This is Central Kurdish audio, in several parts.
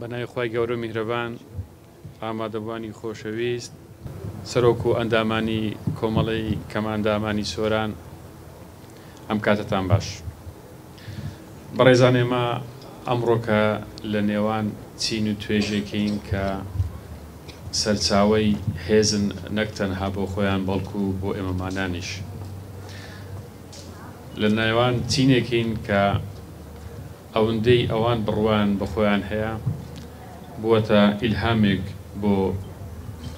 بە ناوی خوای گەورە و میهرەبان، ئامادەبووانی خۆشەویست، سەرۆک و ئەندامانی کۆمەڵەی کەمئەندامانی سۆران، ئەم کاتەتان باش. بەڕێزان ئێمە ئەمڕۆکە لە نێوان چین و توێژێکین کە سەرچاوەی هێزن نەک تەنها بۆ خۆیان بەڵکو بۆ ئێمەمانانیش. لە نێوان چینێکین کە ئەوندەی ئەوان بڕوایان بە خۆیان هەیە، بووەتە ئیلهامێک بۆ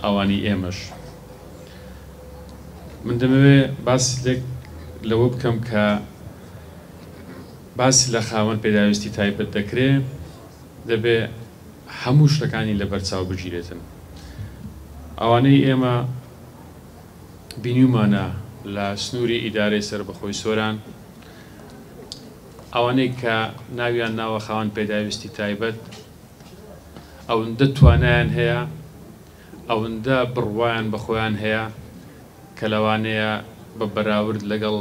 ئەوانی ئێمەش. من دەمەوێ باس لێک لەوە بکەم کە باس لە خاوەن پێداویستی تایبەت دەکرێ، دەبێ هەموو شتەکانی لەبەرچاو بگیرێتن. ئەوانەی ئێمە بینیومانە لە سنووری ئیدارەی سەربەخۆی سۆران، ئەوانەی کە ناویان ناوە خاوەن پێداویستی تایبەت ئەوندە توانایان هەیە، ئەوندە بڕوایان بە خۆیان هەیە کە لەوانەیە بە بەراورد لەگەڵ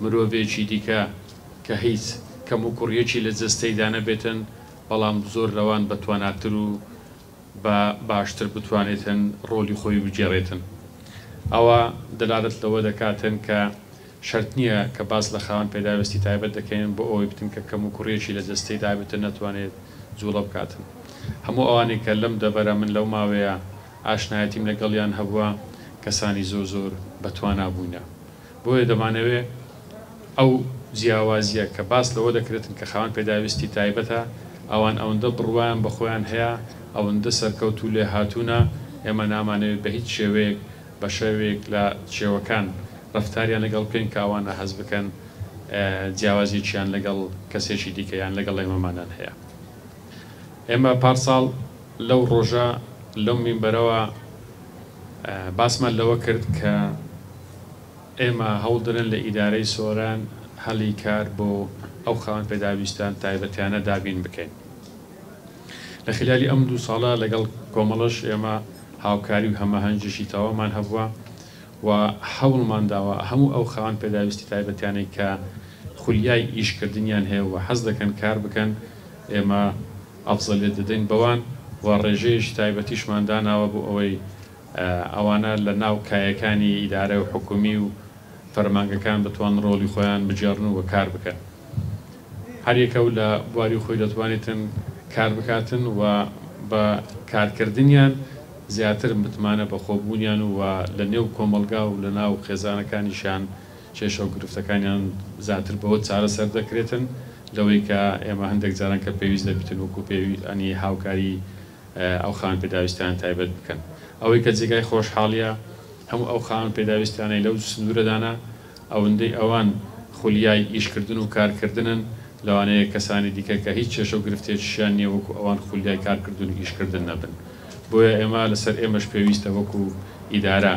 مرۆڤێکی دیکە کە هیچ کەموکوڕییەکی لە جەستەیدا نەبێتن، بەڵام زۆر لەوان بەتواناتر و بە باشتر بتوانێتن ڕۆلی خۆی بگێڕێتن. ئەوە دەلالەت لەوە دەکاتن کە شەرت نییە کە باس لە خاوەن پێداویستی تایبەت دەکەین بۆ ئەوەی بتن کە کەموکوڕییەکی لە جەستەی دابێتن نەتوانێت جوڵە بکاتن. هەموو ئەوانەی کە لەم دەڤەرە من لەو ماوەیە ئاشنایەتیم لەگەڵیان هەبووە کەسانی زۆر زۆر بەتوانا بووینە. بۆیە دەمانەوێ ئەو جیاوازییە کە باس لەوە دەکرێتن کە خاوەن پێداویستی تایبەتە، ئەوان ئەوەندە بڕوایان بە خۆیان هەیە، ئەوەندە سەرکەوتوو لێهاتوونە، ئێمە نامانەوێت بە هیچ شێوەیەک بە شێوەیەک لە شێوەکان رەفتاریان لەگەڵ بکەین کە ئەوانە هەست بکەن جیاوازیەکیان لەگەڵ کەسێکی دیکە یان لەگەڵ ئێمەمانان هەیە. ئێمە پارساڵ لەو رۆژە لەو مینبەرەوە باسمان لەوە کرد کە ئێمە هەوڵدەدەن لە ئیدارەی سۆران هەلی کار بۆ ئەو خاوەن پێداویستان تایبەتیانە دابین بکەین. لە خلالی ئەم دوو ساڵە لەگەڵ کۆمەڵەش ئێمە هاوکاری و هەماهەنگیی تەواومان هەبووە و هەوڵمان داوە هەموو ئەو خاوەن پێداویستی تایبەتیانەی کە خولیای ئیشکردنیان هەیە و حەز دەکەن کار بکەن ئێمە ئەفزەلیەت دەدەین بەوان و ڕێژەیەکی تایبەتیشمان داناوە بۆ ئەوەی ئەوانە لە ناو کایەکانی ئیدارە و حکومی و فەرمانگەکان بتوان ڕۆڵی خۆیان بگێڕن و کار بکەن. هەر یەکە و لە بواری خۆی دەتوانێتن کار بکاتن و بە کارکردنیان زیاتر متمانە بە خۆبوونیان و لە نێو کۆمەڵگا و لە ناو خێزانەکانیشیان کێشە و گرفتەکانیان زیاتر بەوە چارەسەر دەکرێتن لەوەی کە ئێمە هەندێک جاران کە پێویست دەبیتن وەکو پێویانی هاوکاری ئەو خاوەن پێداویستیانە تایبەت بکەن. ئەوەی کە جێگای خۆشحاڵیە هەموو ئەو خاوەن پێداویستیانەی لەو سنوورەدانە ئەوندەی ئەوان خولیای ئیشکردن و کارکردنن لەوانەیە کەسانی دیکە کە هیچ کێشە و گرفتێکیشیان نیە وەکو ئەوان خولیای کارکردن و ئیشکردن نەبن. بۆیە ئێمە لەسەر ئێمەش پێویستە وەکو ئیدارە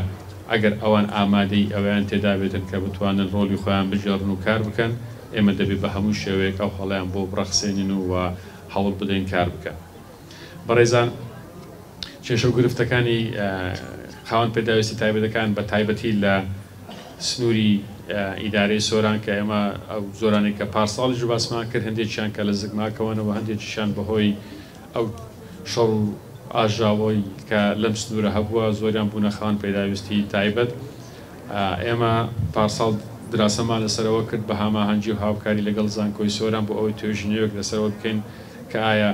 ئەگەر ئەوان ئامادەیی ئەوەیان تێدابێتن کە بتوانن ڕۆڵی خۆیان بگێڕن و کار بکەن ئێمە دەبێ بە هەموو شێوەیەک ئەو هەڵەیان بۆ بڕەخسێنین و هەوڵ بدەین کار بکەن. بەڕێزان کێشە و گرفتەکانی خاوەن پێداویستی تایبەتەکان بە تایبەتی لە سنووری ئیدارەی سۆران کە ئێمە ئەو زۆرانەی کە پارساڵیش باسمان کرد هەندێکیان کە لە زگماکەوەنەوە هەندێکیشیان بەهۆی ئەو شەڕ و ئاژاوەی کە لەم سنوورە هەبووە زۆریان بوونە خاوەن پێداویستی تایبەت. ئێمە پارساڵ دراسەمان لەسەرەوە کرد بە هاماهەنگی و هاوکاری لەگەڵ زانکۆی سۆران بۆ ئەوەی توێژینەوەیەک لەسەرەوە بکەین کە ئایا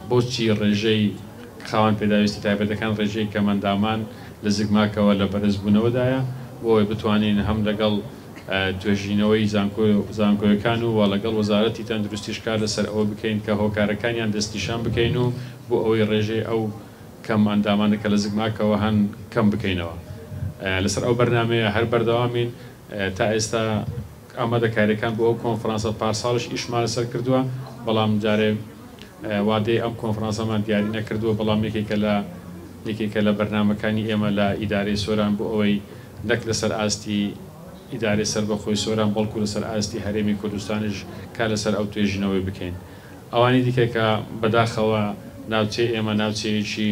بۆچی ڕێژەی خاوەن پێداویستی تایبەتەکان ڕێژەی کەمئەندامان لە زگماکەوە لە بەرزبوونەوەدایە بۆ ئەوەی بتوانین هەم لەگەڵ توێژینەوەی زانکۆیەکان و لەگەڵ وەزارەتی تەندروستیش کار لەسەر ئەوە بکەین کە هۆکارەکانیان دەستنیشان بکەین و بۆ ئەوەی ڕێژەی ئەو کەم ئەندامانە کە لە زگماکەوە هەن کەم بکەینەوە. لەسەر ئەو بەرنامەیە هەر بەردەوامین. تا ئێستا ئامادەکاریەکان بۆ ئەو کۆنفرانسە پارساڵیش ئیشمان لەسەر کردووە، بەڵام جارێ وادەی ئەم کۆنفرانسەمان دیاری نەکردووە، بەڵام یەکێکە لە یەکێکە لە بەرنامەکانی ئێمە لە ئیدارەی سۆران بۆ ئەوەی نەک لەسەر ئاستی ئیدارەی سەربەخۆی سۆران بەڵکو لەسەر ئاستی هەرێمی کوردستانیش کار لەسەر ئەو توێژینەوەی بکەین. ئەوانی دیکە کە بەداخەوە ناوچەی ئێمە ناوچەیەکی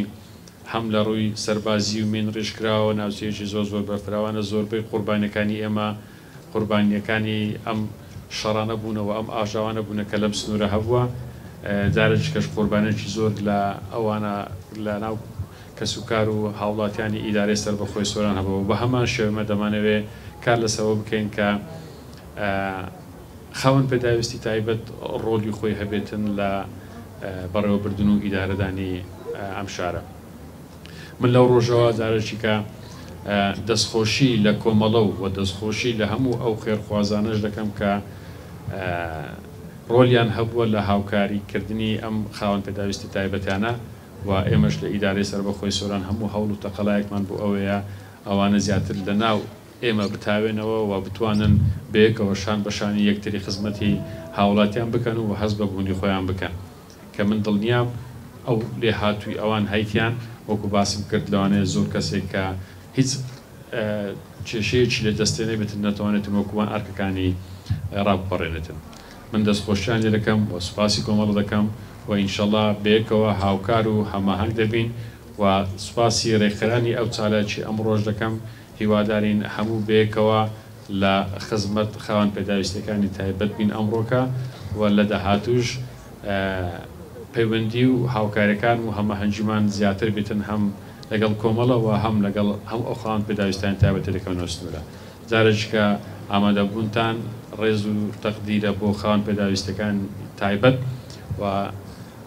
هەم لە ڕووی سەربازی و مین ڕیژکراوە ناوچەیەکی زۆر زۆر بەرفراوانە زۆربەی قوربانیەکانی ئێمە قوربانیەکانی ئەم شەڕانە بوونە و ئەم ئاژاوانە بوونە کە لەم سنوورە هەبووە. جارێکی کەش قوربانیەکی زۆر لە ئەوانە لە ناو کەسوکار و هاوڵاتیانی ئیدارەی سەربەخۆی سۆران هەبووە و بە هەمان شێوە ئێمە دەمانەوێ کار لەسەرەوە بکەین کە خاوەن پێداویستی تایبەت ڕۆلی خۆی هەبێتن لە بەڕێوەبردن و ئیدارەدانی ئەم شارە. من لەو ڕۆژەوە جارێکی کە دەستخۆشی لە کۆمەڵە و دەستخۆشی لە هەموو ئەو خێرخوازانەش دەکەم کە ڕۆلیان هەبووە لە هاوکاری کردنی ئەم خاوەن پێداویستی تایبەتانە و ئێمەش لە ئیدارەی سەربەخۆی سۆران هەموو هەوڵ و تەقەلایەکمان بۆ ئەوەیە ئەوانە زیاتر لە ناو ئێمە بتاوێنەوە و بتوانن بەیەکەوە شان بە شانی یەکتری خزمەتی هاوڵاتیان بکەن و هەست بە بوونی خۆیان بکەن کە من دڵنیام ئەو لێهاتووی ئەوان هەیتیان وەکو باسم کرد لەوانەیە زۆر کەسێک کە هیچ کێشەیەکی لە دەستێ نەبێتن نەتوانێتن وەکو وان ئەرکەکانی ڕابپەڕێنێتن. من دەستخۆشیان لێ دەکەم و سوپاسی کۆمەڵە دەکەم و ئینشەڵا بەیەکەوە هاوکار و هەماهەنگ دەبین و سوپاسی رێکخەرانی ئەو چالاکی ئەمڕۆش دەکەم هیوادارین هەموو بەیەکەوە لە خزمەت خاوەن پێداویستیەکانی تایبەت بین ئەمڕۆکە و لە داهاتووش پەیوەندی و هاوکاریەکان و هەماهەنگیمان زیاتر بێتن هەم لەگەڵ کۆمەڵە و هەم لەگەڵ هەموو ئەو خاوەن پێداویستیانی تایبەتی دەکەونەوە سنوورە. جارێکیکە ئامادەبوونتان ڕێز و تەقدیرە بۆ خاوەن پێداویستیەکان تایبەت و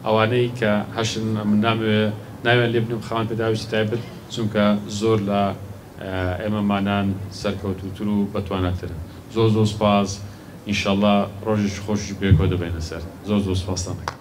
ئەوانەی کە هەشن من نامەوێ ناویان لێ بنێم خاوەن پێداویستی تایبەت چونکە زۆر لە ئێمەمانان سەرکەوتووتر و بەتواناترن. زۆر زۆر سوپاس ئینشەڵا ڕۆژێکی خۆشیش بەیەکەوە دەبەینە سەر. زۆر زۆر سوپاستان دەکەم.